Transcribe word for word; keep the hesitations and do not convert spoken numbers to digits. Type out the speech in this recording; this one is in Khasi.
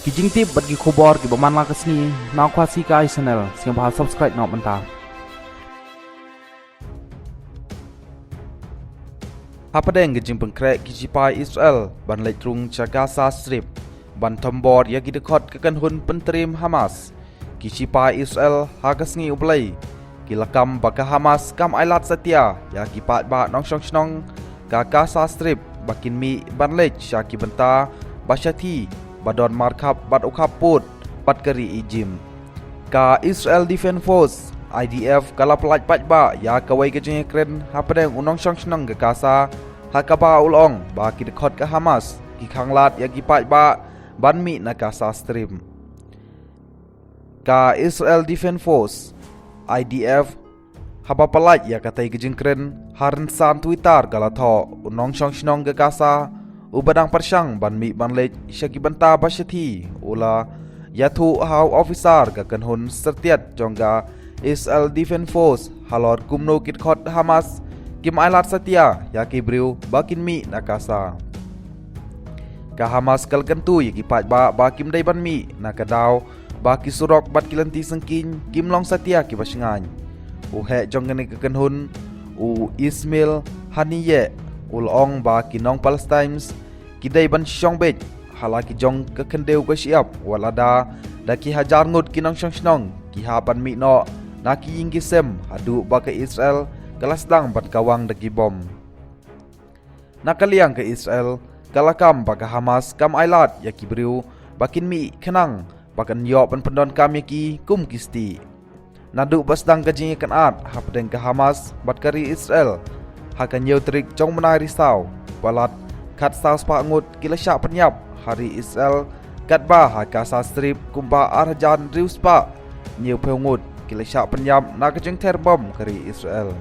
Ki jingtip bad ki khubor kiba man la ka sngi na Khasi Kai Channel, sngewbha subscribe noh mynta. Hapdeng ka jingpynkhreh ki shipai Israel ban leit rung sha Gaza Strip ban thombor ïa ki dkhot ka kynhun pyntriem Hamas, ki shipai Israel ha ka sngi U Blei ki la kam ba ka Hamas kam ailad satia ïa ki paidbah nongshong shnong ka Gaza Strip ba kin mih ban leit sha ki bynta ba shathie ba don markhap bad u khappud bad ka ri Egypt. Ka Israel Defense Force, I D F, ka la pyllait paidbah ïa kawei ka jingïakren hapdeng u nongshong shnong ka Gaza ha kaba u la ong ba ki dkhot ka Hamas ki khanglad ïa ki paidbah ban mih na Gaza Strip. Ka Israel Defense Force, I D F, haba pyllait ïa katei ka jingkren ha rynsan Twitter ka la thoh u nongshong shnong ka Gaza uba dang pyrshang ban mih ban leit sha ki bynta ba shathie u la ïathuh ha u officer ka kynhun syrtiat jong ka Israel Defense Force halor kumno ki dkhot Hamas kim ailad satia ïa ki briew ba kin mih na Gaza. Ka Hamas ka la kyntu ïa ki paidbah ba kim dei ban mih na ka daw ba ki surok bad ki lynti syngkien kim long satia kiba shngaiñ. U heh jong kane ka kynhun, u Ismail Haniyeh, u la ong ba ki nong Palestine ki dei ban shong beit ha la ki jong ka khyndew ka shyiap, wat lada da ki hajar ngut ki nongshong shnong ki hap ban mih noh na ki ïing ki sem haduh ba ka Israel ka la sdang ban kawang da ki bom. Na ka liang ka Israel ka la kam ba ka Hamas kam ailad ïa ki briew ba kin mih khnang ba kan ïoh ban pyndonkam ïa ki kum ki stieh. Naduh ba sdang ka jingïakynad hapdeng ka Hamas bad ka ri Israel ha ka hynñiew tarik jong u bnai Risaw, palat khatsaw spah ngut ki la shah pynïap ha ri Israel, katba ha Gaza Strip kumba ar hajar hynriew spah hynñiewphew ngut ki la shah pynïap na ka jingther bom ka ri Israel.